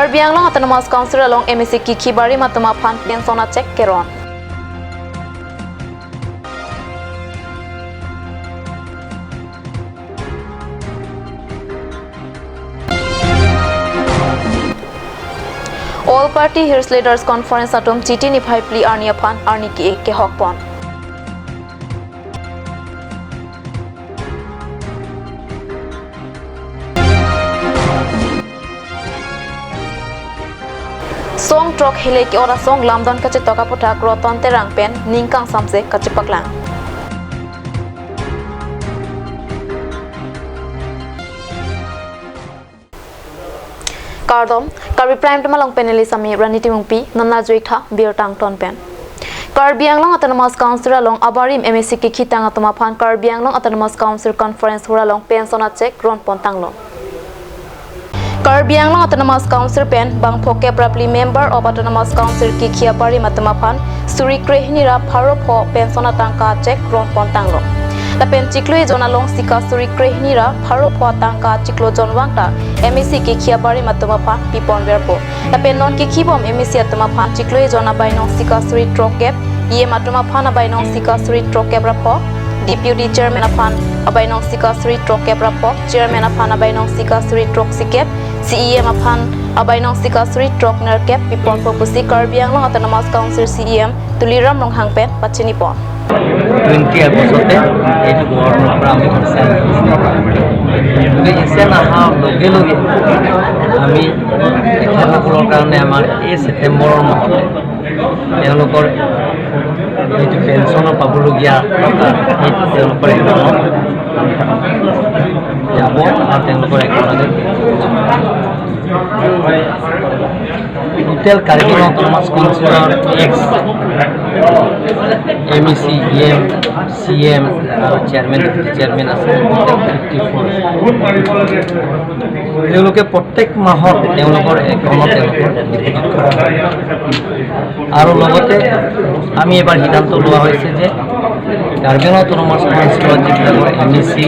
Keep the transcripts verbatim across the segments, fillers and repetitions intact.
Karbi Anglong Autonomous Council along M A C kikhi barim atum aphan pension a cheque keron. All Party Hills Leaders Conference atum Chiti niphai phli arni aphan arni ke-e kehok pon. Song throk hile ke-ot asong lamdon kachetok aputhak Roton Terang pen ning kangsamse kachepaklang. Kardom, Karbi Prime Time along panelist ami Rani Timungpi, non nangjuitha birta angton pen. Karbi Anglong Autonomous Council along abarim M A C kikhi tang atum aphan Karbi Anglong Autonomous Council Conference Hall along pension a cheque ron pon tanglo. Karbi Anglong Autonomous Council pen bang phokep ra phli Member of Autonomous Council kikhi abarim atum aphan suri krehini ra pharo pho pension atangka cheque ron pon tanglo. Lapen chiklo ejon along sika suri krehini ra pharo pho atangka chiklo jon vang ta M A C kikhi abarim atum aphan pipon verpo. Lapen non kikhi bom M A C atum aphan chiklo ejon abainong sika suri throk kep, E M atum aphan abainong sika suri throk kep ra pho, Deputy Chairman aphan abainong sika suri throk kep ra pho, Chairman aphan abainong sika suri throk sikep, C E M aphan abainong sika suri throk nerkep pipon po pusi Karbi Anglong Autonomous Council C E M Tuliram Ronghang pen pachini pon. Twenty আগষ্টতে এইটো গভৰ্ণৰ পৰা আমি বিচাৰি আহিছোঁ। গতিকে এছিয়ান অহাৰ লগে লগে আমি তেখেতসকলৰ কাৰণে আমাৰ এই ছেপ্টেম্বৰৰ মাহতে তেওঁলোকৰ যিটো পেঞ্চনৰ পাবলগীয়া টকা, সেই তেওঁলোকৰ একাউণ্টত যাব আৰু তেওঁলোকৰ একাউণ্টতে টোটেল কাৰ্বি আংলং অট'নমাছ কাউন্সিলৰ এক্স এম ই চি, ই এম, চি এম আৰু চেয়াৰমেন, ডেপুটি চেয়াৰমেন আছে, টোটেল ফিফটি ফ'ৰ। তেওঁলোকে প্ৰত্যেক মাহত তেওঁলোকৰ একাউণ্টত তেওঁলোকৰ ডিপজিট কৰা হয়। আৰু লগতে আমি এবাৰ সিদ্ধান্ত লোৱা হৈছে যে কাৰ্বি আংলং অট'নমাছ কাউন্সিলৰ যিবিলাকৰ এম ই চি,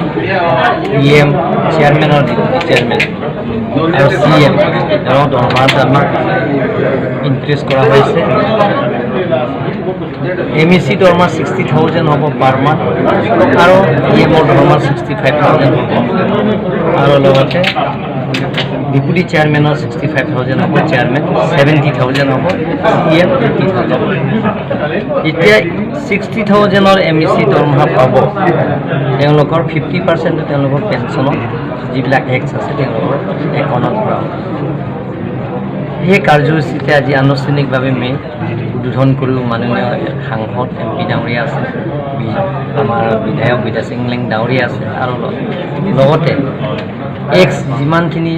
ই এম, চেয়াৰমেন আৰু ডেপুটি চেয়াৰমেন আৰু চি এম, তেওঁৰ দৰমহাটো আমাক ইনক্ৰিজ কৰা হৈছে। এম ই চি দৰমহা ছিক্সটি থাউজেণ্ড হ'ব পাৰ মান্থ আৰু ই এমৰ দৰমহা ছিক্সটি ফাইভ থাউজেণ্ড হ'ব আৰু লগতে ডেপুটি চেয়াৰমেনৰ ছিক্সটি ফাইভ থাউজেণ্ড হ'ব, চেয়াৰমেন ছেভেণ্টি থাউজেণ্ড হ'ব, চি এম এইটি থাউজেণ্ড। এতিয়া ছিক্সটি থাউজেণ্ডৰ এম ই চি দৰমহা পাব, তেওঁলোকৰ ফিফটি পাৰ্চেণ্টটো তেওঁলোকৰ পেঞ্চনত যিবিলাক এক্স আছে তেওঁলোকৰ একাউণ্টত ভৰাব। সেই কাৰ্যসূচীতে আজি আনুষ্ঠানিকভাৱে মে উদ্বোধন কৰিও মাননীয় সাংসদ এম পি ডাঙৰীয়া আছে, বি-, আমাৰ বিধায়ক বিদ্যা সিং ইংলেং ডাঙৰীয়া আছে আৰু ল-, লগতে এক্স যিমানখিনি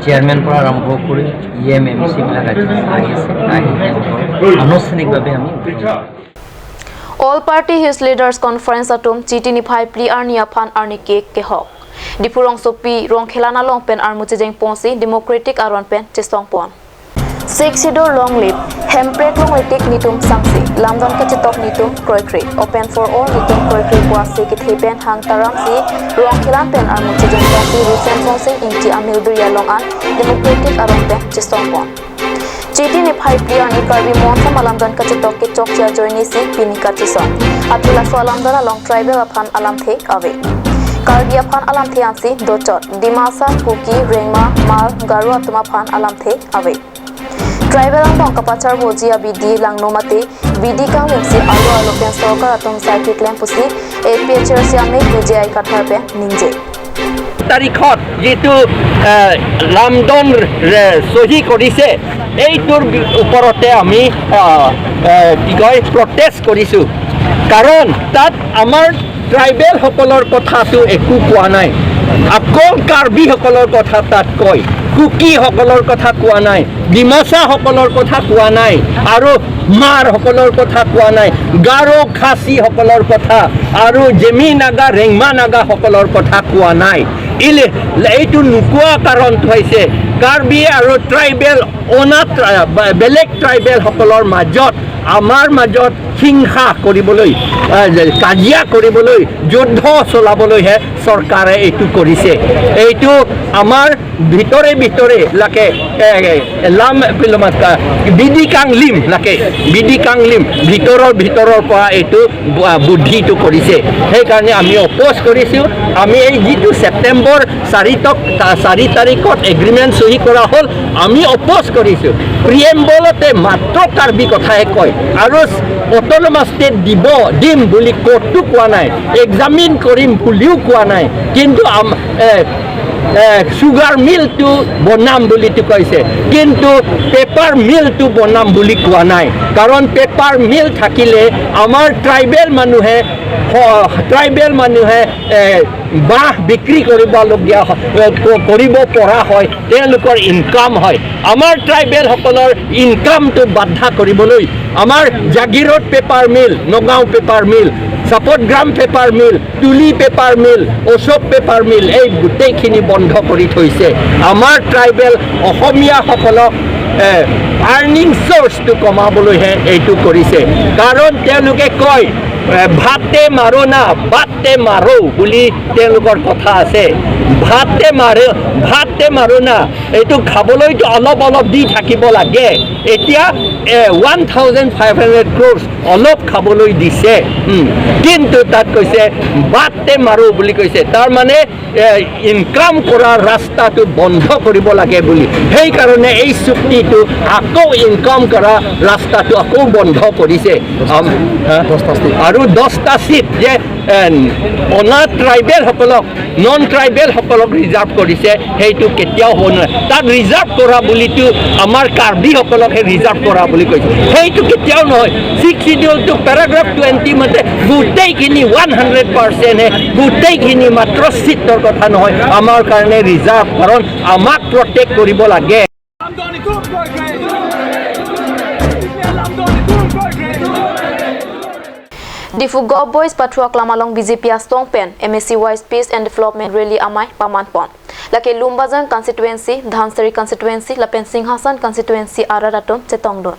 চেয়াৰমেন পৰা আৰম্ভ কৰি ই এম, এম ই চিবিলাক আজি আহিছে, আহি তেওঁলোকক আনুষ্ঠানিকভাৱে আমি উদ্বোধন কৰিম। All Party Hills Leaders Conference atum Chiti niphai phli arni aphan arni ke-e kehok. Diphu rongsopi Rongkhelan along pen armu chejeng ponsi democratic aron pen chesong pon. Sixth Schedule long live, hemprek longle tik netum sangse, lamdon kachetok netum kroikre, open for all netum kroikre pusi kethe pen hang taramsi Rongkhelan pen armu chejeng ponsi Rusen Sonsing Ingti Amilbiri along an democratic aron pen chesong pon. Chiti niphai phli arni Karbi Mon Samaj lamdon kachetok kechokche ajoinesi pini kachesong. Athe laso alamdon along tribal aphan alamthe ave. Karbi aphan alamthe ansi dochot. Dimasa, Kuki, Rengma, Hmar, Garo atum aphan alamthe ave. Tribal angbong kapacharboji abidi langno mate bidi kanglimsi arlo arlo pen sorkar atum sai keklem pusi A P H L C amei Pu J I Kathar pen ningje. তাৰিখত যিটো, এ, লামডন ৰে-, চহী কৰিছে, এইটোৰ বি-, ওপৰতে আমি, আ, এ, কি কয়, প্ৰটেষ্ট কৰিছোঁ। কাৰণ তাত আমাৰ ট্ৰাইবেলসকলৰ কথাটো একো কোৱা নাই। অকল কাৰ্বিসকলৰ কথা তাত কয়, কুকিসকলৰ কথা কোৱা নাই। ডিমাচাসকলৰ কথা কোৱা নাই আৰু হমাৰসকলৰ কথা কোৱা নাই, গাৰো খাচীসকলৰ কথা আৰু জেমি নাগা, ৰেংমা নাগাসকলৰ কথা কোৱা নাই। ইলে-, এইটো নোকোৱা কাৰণটো হৈছে কাৰ্বি আৰু ট্ৰাইবেল অনা ট্ৰা-, বা-, বেলেগ ট্ৰাইবেলসকলৰ মাজত, আমাৰ মাজত হিংসা কৰিবলৈ, আহ, কাজিয়া কৰিবলৈ, যুদ্ধ চলাবলৈহে চৰকাৰে এইটো কৰিছে। এইটো আমাৰ ভিতৰে ভিতৰে লাকে, এ, এ, লাম পিলমাত কা-, বিধি কাংলিম লাকে, বিধি কাংলিম ভিতৰৰ ভিতৰৰ পৰা এইটো বু-, বুদ্ধিটো কৰিছে। সেইকাৰণে আমি অপ'জ কৰিছো। আমি এই যিটো ছেপ্টেম্বৰ চাৰি তক-, তা-, চাৰি তাৰিখত এগ্ৰিমেণ্ট চহী কৰা হ'ল, আমি অপ'জ কৰিছো। প্ৰিএম্বলতে মাত্ৰ কাৰ্বি কথাহে কয় আৰু অট'নমাছ ষ্টেট দিব, দিম বুলি ক'তো কোৱা নাই, এক্সামিন কৰিম বুলিও কোৱা নাই। কিন্তু আম-, এ, এ, চুগাৰ মিলটো বনাম বুলিতো কৈছে, কিন্তু পেপাৰ মিলটো বনাম বুলি কোৱা নাই। কাৰণ পেপাৰ মিল থাকিলে আমাৰ ট্ৰাইবেল মানুহে, হ-, ট্ৰাইবেল মানুহে, এ, বাঁহ বিক্ৰী কৰিবলগীয়া হ-, এ, ক-, কৰিব পৰা হয়, তেওঁলোকৰ ইনকাম হয়। আমাৰ ট্ৰাইবেলসকলৰ ইনকামটো বাধা কৰিবলৈ আমাৰ Jagiroad paper mill, Nagaon paper mill, Chapatgram paper mill, Tuli paper mill, Ashok paper mill, এই গোটেইখিনি বন্ধ কৰি থৈছে। আমাৰ ট্ৰাইবেল অসমীয়াসকলক, এ, আৰ্নিং চ'ৰ্চটো কমাবলৈহে এইটো কৰিছে। কাৰণ তেওঁলোকে কয়, এ, ভাতে মাৰো না, বাতে মাৰো বুলি তেওঁলোকৰ কথা আছে। ভাতে মাৰে, ভাতে মাৰো না, এইটো খাবলৈতো অলপ অলপ দি থাকিব লাগে। এতিয়া, এ, one thousand five hundred crores অলপ খাবলৈ দিছে। উম, কিন্তু তাত কৈছে, বাতে মাৰো বুলি কৈছে। তাৰমানে, এ, ইনকাম কৰাৰ ৰাস্তাটো বন্ধ কৰিব লাগে বুলি। সেইকাৰণে এই চুক্তিটো আকৌ ইনকাম কৰা ৰাস্তাটো আকৌ বন্ধ কৰিছে। আম, হা? দহটা ছিট। আৰু দহটা ছিট যে, এ, অনা ট্ৰাইবেলসকলক, নন ট্ৰাইবেলসকলক ৰিজাৰ্ভ কৰিছে, সেইটো কেতিয়াও হ'ব নোৱাৰে। তাত ৰিজাৰ্ভ কৰা বুলিতো আমাৰ কাৰ্বিসকলকহে ৰিজাৰ্ভ কৰা বুলি কৈছে, সেইটো কেতিয়াও নহয়। ছিক্স শ্বিডিউলটো পেৰাগ্ৰাফ টুৱেণ্টি মতে গোটেইখিনি ওৱান হাণ্ড্ৰেড পাৰ্চেণ্টহে, গোটেইখিনি মাত্ৰ ছিটৰ কথা নহয়, আমাৰ কাৰণে ৰিজাৰ্ভ, কাৰণ আমাক প্ৰটেক্ট কৰিব লাগে। Diphu Govt Boys pathu aklam along B J P asong pen M A C wise Peace and Development Rally amei paman pon. Lake Lumbajong constituency, Dhansiri constituency lapen Singhason constituency arat atum chetongdun.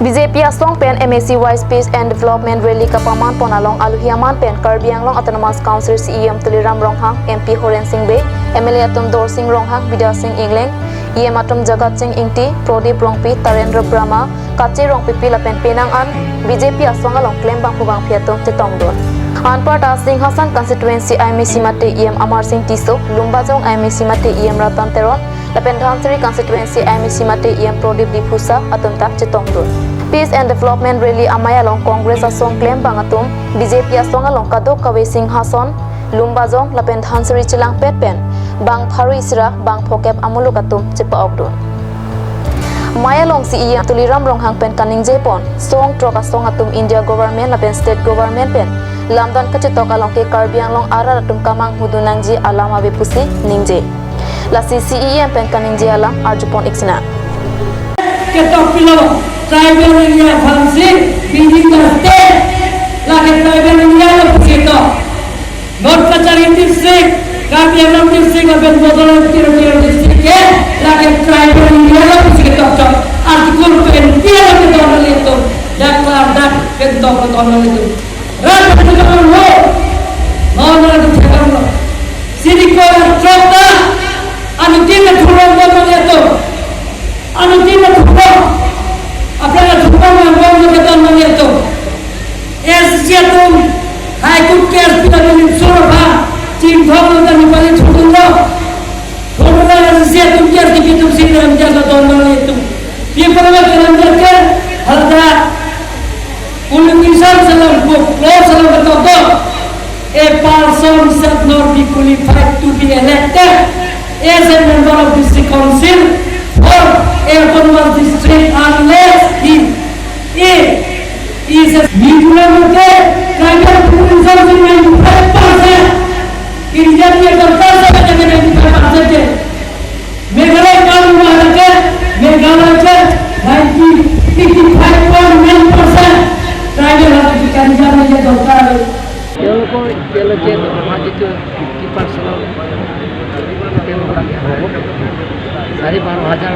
B J P asong pen M A C wise Peace and Development Rally kapaman pon along aluhi aman pen Karbi Anglong Autonomous Council C E M Tuliram Ronghang, M P Horen Sing Bey, M L A atum Dorsing Ronghang, Bidya Sing Engleng, E M atum Jagat Sing Ingti, Prodip Rongpi, Tarendra Brahma, Kache Rongpipi lapen penang an B J P asong along klembang pu bangphi atum chetongdun. Anparta Singhason constituency I M A C mate E M Amar Sing Tisso, Lumbajong I M A C mate E M Ratan Teron, lapen Dhansiri constituency I M A C mate E M Prodip Diphusa atum ta chetongdun. Peace and Development Rally amei along Congress asong klembang atum, B J P asong along kadokave Singhason, Lumbajong lapen Dhansiri chelangpet pen bang pharo isi ra bang phokep amuluk atum chepa-okdun. Mei along C E M Tuliram Ronghang pen kaningje pon, song throk asong atum India government lapen state government pen lamdan kachetok along ke Karbi Anglong arat atum kamanghudun nangji alam ave pusi ningje. Lasi C E M pen kaningje alam arjupon ik sinang. Ketok pilo, tribal area aphansi within the state, lake tribal area lo pusi ketok. North Kachari district, Karbi Anglong district, lapen Bodoland Territorial district ke, lake tribal area lo pusi ketok chot. Article twenty lo ketok nanglitum. Dak la dak ketok ketok nanglitum. Rat ketok lo. Non rat ketok lo. Sini ko rat ketok ta. Anuttin na thurong ko nanglitum. Anuttin na thurong. Aphrang na thurong na bom na ketok nanglitum. S C atum High Court case pila neli sur aphan chingthok lo tani pali thudun lo. Thudun lo S C atum case kepi atum si kerem case lo don lo itum. Pi pala kerem case ke halda politician selam ko, law selam betul. A person shall not be qualified to be elected as a member of district council for a autonomous district unless he is a Mizoram ke tribal population si ninety five percent. India ke sorkar sa ke ninety five percent ke. Meghalaya ke Meghalaya ke ninety, eighty five point nine percent tribal hai, India ke sorkar. তেওঁলোকৰ এতিয়ালৈকে আমাৰ যিটো ফিফটি পাৰ্চেণ্টৰ তেওঁলোকৰ হ'ব। চাৰি বাৰ হাজাৰ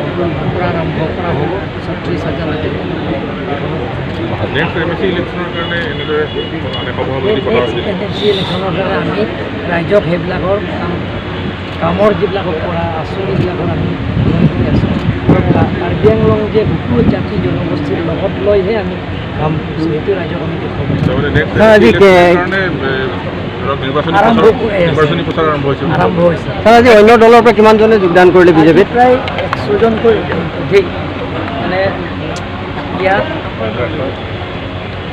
পৰা আৰম্ভ কৰা হ'ব, ছয়ত্ৰিশ হাজাৰলৈকে। নেক্সট এম এ চি ইলেকশ্যনৰ কাৰণে এনেদৰে মানে সভাপতি পদৰ নেক্সট এম এ চি ইলেকশ্যনৰ কাৰণে আমি ৰাইজক সেইবিলাকৰ কাম, কামৰ যিবিলাকক কৰা আঁচনিবিলাকৰ আমি গ্ৰহণ কৰি আছোঁ। কা-, কাৰ্বি আংলং যে বহু জাতি জনগোষ্ঠীৰ লগত লৈহে আমি কাম কৰিছোঁ, এইটো ৰাইজক আমি দেখুৱাব। তাৰমানে নেক্সট ছাৰ, আজি ইলেকশ্যনৰ কে- কাৰণে, এ, ধৰক নিৰ্বাচনী আৰম্ভ প্ৰচাৰ, কৰি আছে। নিৰ্বাচনী প্ৰচাৰ আৰম্ভ হৈছে। আৰম্ভ হৈছে। ছাৰ, আজি অন্য দলৰ পৰা কিমানজনে যোগদান কৰিলে বিজেপিত? আজি প্ৰায় একশজনকৈ অধিক, মানে, ইয়াত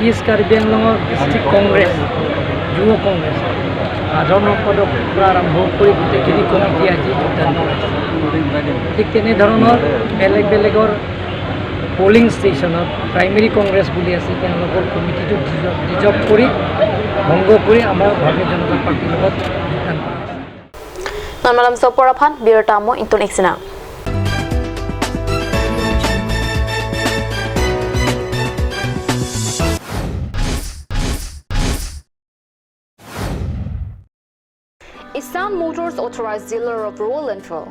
ইষ্ট কাৰ্বি আংলঙৰ ডিষ্ট্ৰিক্ট কংগ্ৰেছ, যুৱ কংগ্ৰেছ, সাধাৰণ সম্পাদকৰ পৰা আৰম্ভ কৰি গোটেইখিনি কমিটি আজি যোগদান কৰিছে। ঠিক তেনেধৰণৰ বেলেগ বেলেগৰ পলিং ষ্টেচনত প্ৰাইমেৰী কংগ্ৰেছ বুলি আছে, তেওঁলোকৰ কমিটিটো ডিজলভ, ডিজলভ কৰি, ভংগ কৰি আমাৰ ভাৰতীয় জনতা পাৰ্টিৰ লগত যোগদান কৰিছে। Non malam sopor aphan birta mo ingtun ik sinang. Isan Motors authorized dealer of Royal Enfield.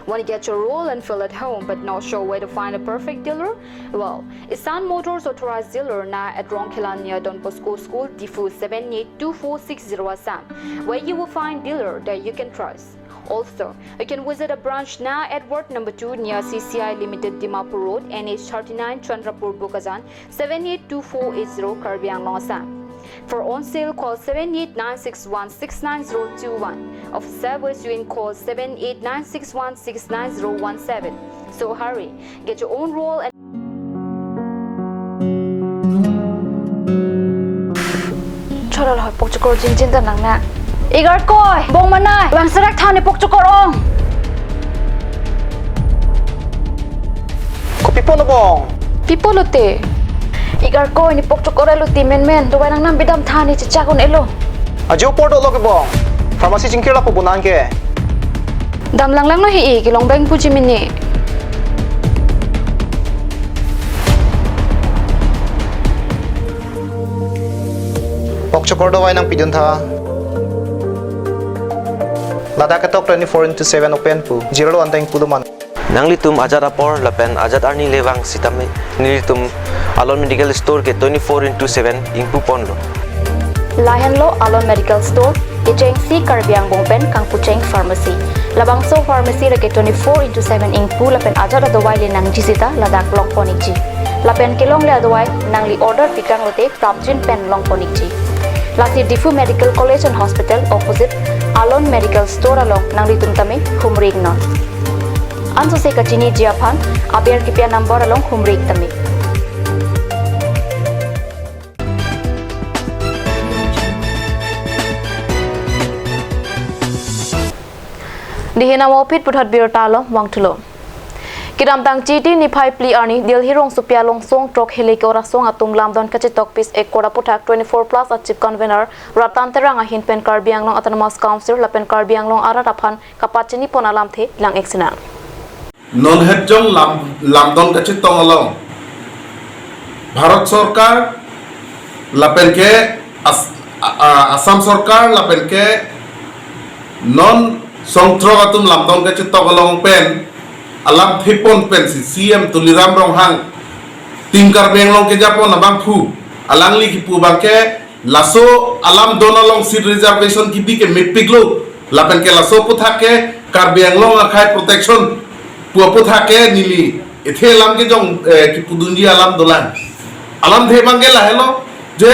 Want to get your Royal Enfield at home but not sure where to find a perfect dealer? Well, Isan Motors authorized dealer now at Rongkhela near Don Bosco School, Diphu seven eight two four six zero Assam, where you will find dealer that you can trust. Also, you can visit a branch now at Ward number two near C C I Limited, Dimapur Road, N H thirty-nine, Chandrapur, Bokajan, seven eight two four eight zero, Karbi Anglong, Assam. For on sale, call seven eight nine six one six nine zero two one. Of service, you can call seven eight nine six one six nine zero one seven. So hurry, get your own Royal and Cholol hoi pokchokor jinjin ta nang na. Igarkoi, bong manai, bang serak than ni pokchokor ong. Kopi pon bong? Pi pulote? Igarkoi, ni pokchokor elo ti menmen, dovai nangnam bidam than ni chechak un elo. Ajo por dolo ke bong. Pharmacy chingkir lapu bonang ke. Dam langlanglo he-i, kelong bang puji mini. Pokchokor dovai nangpidun tha. Ladak ketok twenty-four into seven open pu. Jirlo anteng pulo man. Nanglitum ajat apor lapen ajat arni le vang sitame nelitum Alon Medical Store ke twenty-four into seven ingpu ponlo. Lahenlo Alon Medical Store, kechengsi Karbi Angbong pen kangpucheng pharmacy. Labangso pharmacy lake twenty-four into seven ingpu lapen ajat adovai le nangji sita ladak long pon ikji. Lapen kelongle adovai nangli order pikang lote prapjin pen long pon ikji. Lasi Diphu Medical College and Hospital opposite Alon Medical Store along nanglitum tame humri iknon. Ansose kachiniji aphan aber kipi a-number along humri ik tame. Dihin amo aphi puthot birta along vangthulo. Kedamtang Chiti niphai phli arni Delhi rongsopi along song throk hile ke-ora song atum lamdon kachetok Peace Accord aphuthak twenty-four plus a chief convener Ratan Terang ahin pen Karbi Anglong Autonomous Council lapen Karbi Anglong arat aphan kapachini pon alamthe lang ik sinang. Non het jong lam, lamdon kachetong along Bharat Sorkar lapen ke As-, a, a, Assam Sorkar lapen ke non song throk atum lamdon kachetong along pen alamthe pon pensi C M Tuliram Ronghang Team Karbi Anglong kejapon abangphu alangli kipu abangke laso alamdon along seat reservation kibi ke mepiklo. Lapen ke laso aphuthak ke Karbi Anglong akhei protection pu aphuthak ke neli ethe alam kejong, eh, kipudunji alam dolang. Alamthe abangke lahelo je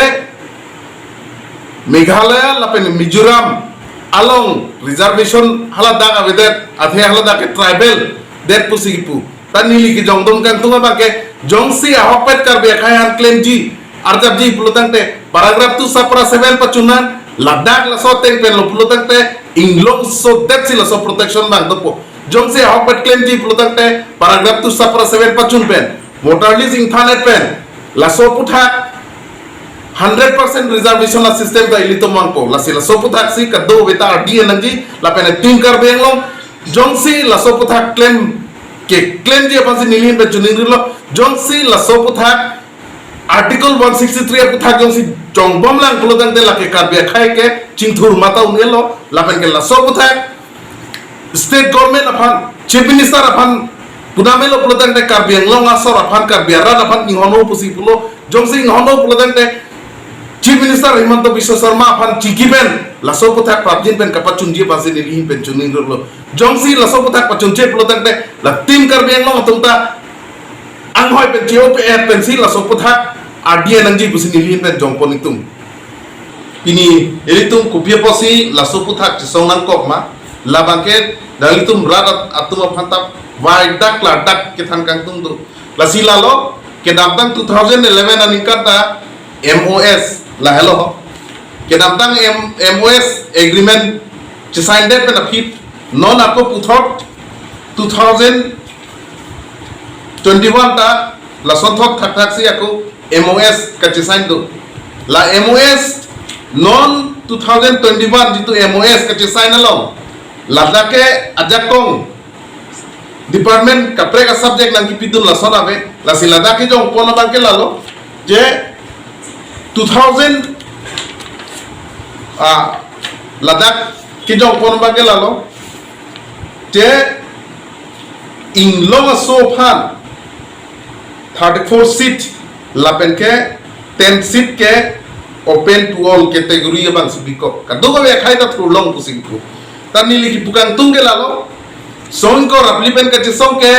Meghalaya lapen Mizoram along reservation haladak avedet, athe haladak ke tribal det pusi kipu. Ta neli kejongdun kangtung abangke jongsi ahokpet Karbi akhei aphan claimji, arjapji pulotangte paragraph two subpara seven pachunang, ladak laso ateng penlo pulotangte inglong sodetsi laso protection abang dopo. Jongsi ahokpet claimji pulotangte paragraph two subpara seven pachun pen, voter list ingthan-et pen, laso aphuthak hundred percent reservation a-system ta ilitum vangpo. Lasi laso aphuthaksi kadokave ta ardi nangji lapen Team Karbi Anglong jongsi laso aphuthak claim ke claimji aphansi neli pen chuning rilo, jongsi laso aphuthak Article one sixty-three aphuthak jongsi jongbomlang pulotangte lake Karbi akhei ke chingthur mata un-elo, lapen ke laso aphuthak State government aphan, Chief Minister aphan, pudamelo pulotangte Karbi Anglong asor aphan, Karbi arat aphan inghonlo pusi pulo, jongsi inghonlo pulotangte Chief Minister Himanta Biswa Sarma aphan chiki pen, laso aputhak prapjin pen kapachunji aphansi neli ahin pen chuninglo. Jongsi laso aputhak pachunche pulotangte, la team Karbi Anglong atum ta anghoi pen cheo pe et pensi laso aputhak ardi nangji pusi neli ahin pen jongpon itum. Pini ilitum kopi apotsi laso aputhak chesong nangkok ma, labangke nanglitum rat at-, atum aphan ta vaidak ladak kethan kangtung do. Lasi lalo, kedamtang two thousand eleven aningkan ta M O S lahelo. Kedamtang M-, M O S agreement chesign det pen aphi non ako puthot two thousand twenty-one ta lason thot thakthak si ako M O S kachesign do. La M O S non two thousand twenty-one jitu M O S kachesign along, ladak ke ajakong department kaprek a-subject nangkipidun lason ave, lasi ladak kejongpon abangke lalo, je two thousand, ah, ladak kejongpon abangke lalo, je inglong aso aphan thirty-four seat, lapen ke ten seat ke open to all category abangsi bikok. Kadokave akhei ta thurlong pusi kipu. Ta neli kipu kangtung ke lalo, song ingkoi ra phli pen kachesong ke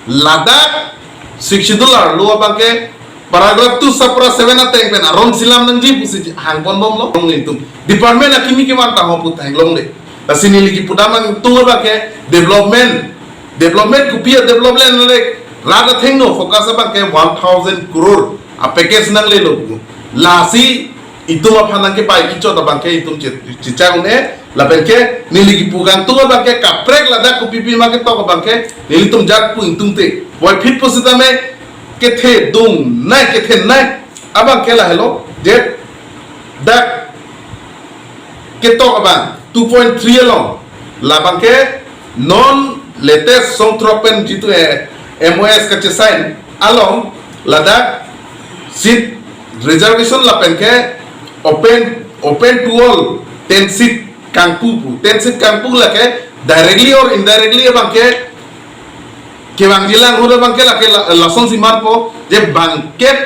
ladak Sixth Schedule arlo abangke paragraph two subpara seven ateng pen aron silam nangji pusi hangponbomlo. Nelitum department akimi kevan ta ho pu theklongle. Lasi neli kipudam kangtung abangke development, development kopi a-development le rat athengno focus abangke one thousand crore a-package nanglelo. Lasi itum aphan nangkepai kichot abangke itum che-, chechak un-e, lapen ke neli kipu kangtung abangke kaprek ladak kopipi ma ketok abangke nelitum jak pu ingtungte. Puvoiphit pusitame kethe dungnei, kethenei abangke lahelo, je dak ketok abang two point three along, labangke non latest song throk pen jitu, eh, M O S kachesign along, ladak seat reservation lapen ke open, open to all ten seat kangpu pu. Ten seat kangpu lake directly or indirectly abangke kevangjilang ahut abangke lake la-, lasonsi marpo, je bangkep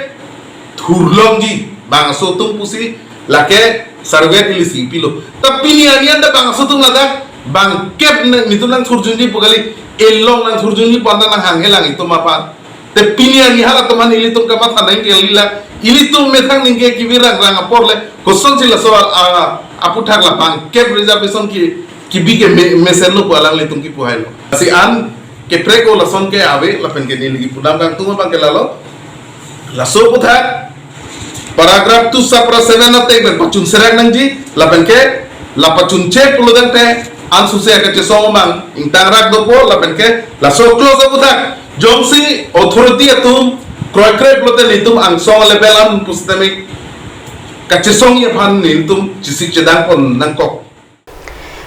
thurlongji bangso atum pusi lake survey ili si pilo. Ta pini arni anta bangso atum ladak bangkep ne-, netum nangthurjunji pu kali, elong nangthurjunji pu anta nanghanghelang itum aphan. Te pini arni halatum aphan ilitum kamatha nangji kali la, ilitum methang ningke kevirang rang apor le, kosonsi laso a, a, aputhak la bangkep reservation ke, kebi ke me-, mesenlo pu alanglitum kipu hailo. Lasi an keprek o lason ke ave, lapen ke neli kipudam kangtung abangke lalo. Laso aputhak paragraph two subpara seven ateng pen pachun serang nangji, lapen ke la pachunche pulotangte ansose kachesong abang ingtang rak dopo, lapen ke laso close aputhak jongsi authority atum kroikre pulote netum angsong level an pusitame kachesongji aphan netum chesik chedangpon nangkok.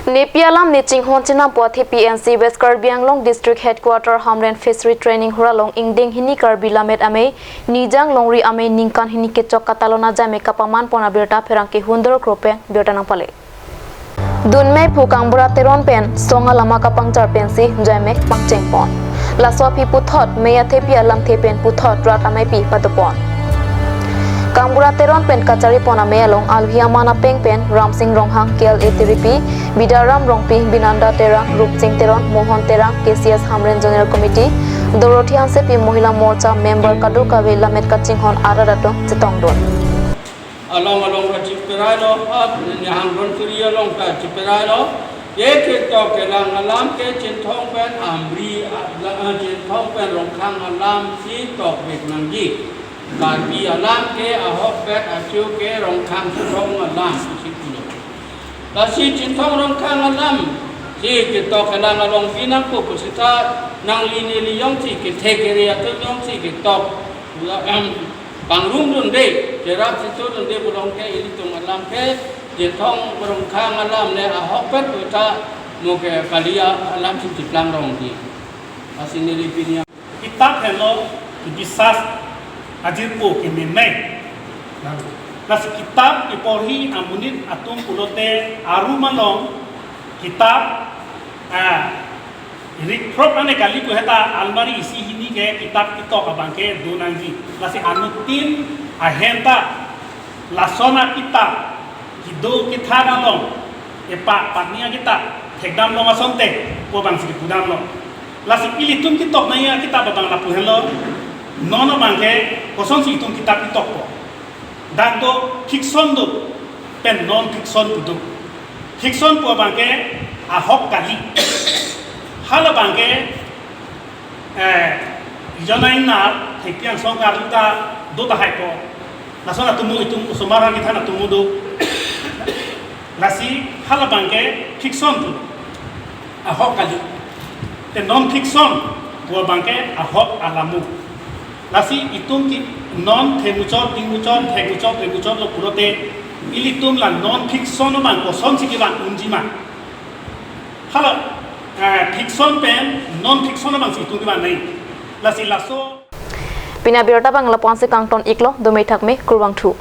Nepi alam ne chinghon chenampo athe P N C West Karbi Anglong District Headquarter Hamren Fishery Training Hall along ingdeng hini Karbi Lammet Amei, Nijang Longri Amei ningkan hini kechok katalon ajame kapamanpon abirta pherangke hundor kro pen birta nangpale. Dunmei phu Kangbura Teron pen song alama kapangchar pensi jaimek pangchengpon. Laso aphi puthot mei athepi alamthe pen puthot rat ameipi padopon. Kangbura Teron pen kacharipon amei along aluhi aman apeng pen Ramsing Ronghang, K L A Tiripi, Bidaram Rongpi, Binanda Terang, Rupsing Teron, Mohon Terang, K C S Hamren Zonal Committee, Dorothy Hansepi Mohila Morcha member kadokave lammet kachinghon arat atum chetongdun. Along along kachiperai lo, ah, nyahang don suri along kachiperai lo. Ye ketok kelang alam ke Chinthong pen Amri, ah, Chinthong pen Rongkhang alam si tokvek nangji. Karbi alam ke ahokpet achu ke Rongkhang Chinthong alam si pulo. Lasi Chinthong Rongkhang alam si ketok kelang along pinang pu pusita nangli neli jongsi kethe kere atum jongsi ketok. Em, pangrumdunde, cherap situdunde pulong ke ilitum alam ke, Chinthong Rongkhang alam le ahokpet puta mo ke kali alam si chiplang rong di. Lasi neli pini. Kitap helo kibisas ajirpo kemenei. Lasi kitap keporhi amonit atum pulote arum along kitap Ah, rikprok ane kali pu heta almari isi hini ke kitap ketok abang ke do nangji. Lasi anuttin ahem ta lason akitap kedo kethak along, epa pani akitap thekdam long asonte pu abang si kepudam long. Lasi ilitum ketok nangji akitap abang lapu henlo. Non abang ke kosonsi itum kitap ketokpo? Dak do fiction do, pen non fiction pu do. Fiction pu abang ke ahok kali. Hala abang ke, eh, jona inar, thepi angsong karlu ta do tahai po. Lason atomo itum osomar kethan atomo do. Lasi hala abang ke fiction pu, ahok kali. Te non fiction pu abang ke ahok alamo. Lasi itum ke non themuchot, tingmuchot, themuchot, themuchot lo pulote, ilitum la non fiction abang kosonsi kevan unji ma? Hala, eh, fiction pen non fiction abang si itum kevan nangji. Lasi laso. Pini abirta abang lapu-ansi kangton iklo, dome thakme, kurvangthu.